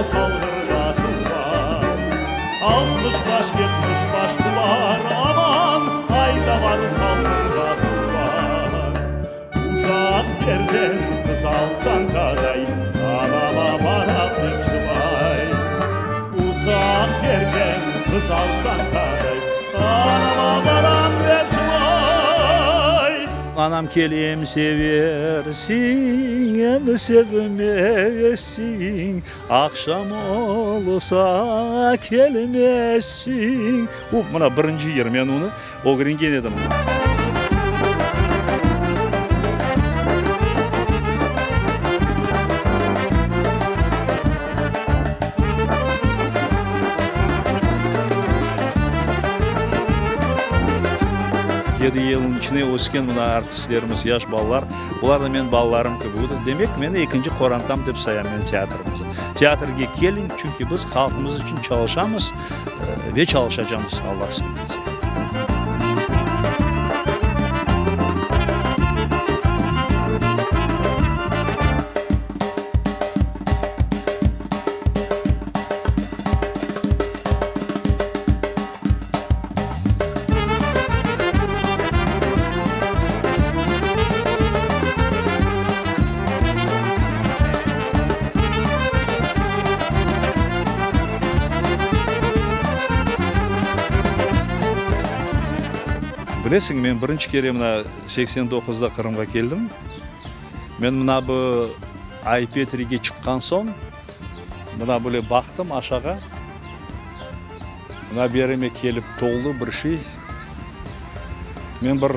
Salğırğa suv bar. 60 baş, 70 baş bular, Aman, ayda bar, Salğırğa suv bar. Uzaq yerden qız alsañ taday, Anama baram dep jılay. Uzaq yerden qız alsañ taday, Anama baram dep jılay. Anam kele em seversiñ, em sevmezsiñ, Aqşam olsa kelmezsiñ. Bu, mına, birinci yır, men onı ögrengen edim. Yedi yılnıñ içinde ösken mına artistlerimiz, yaş balalar, olar da menim balalarım kibi. Demek, meni ekinci qorantam dep sayam men teatrımıznı. Teatrge keliñ, çünki biz halqımız içün çalışamız. Ve çalışacamız, Alla qısmet etse. Bilesiñ, men birinci kere mına 89-da Qırımğa keldim. Men mına bu Ay-Petrige çıqqan soñ, mına böyle baqtım aşağa, mına berime kelip toldı bir şey. Men bir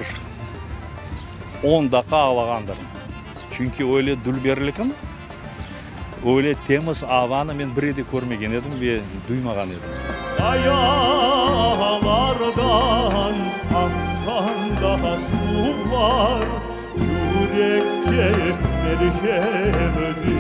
on daqqa ağlağandırım. Çünki öyle dülberlikni, öyle temiz avanı men bir de körmegen edim ve duymağan edim. Qayalardan aqqan da suvlar, Yürekke melhemdir.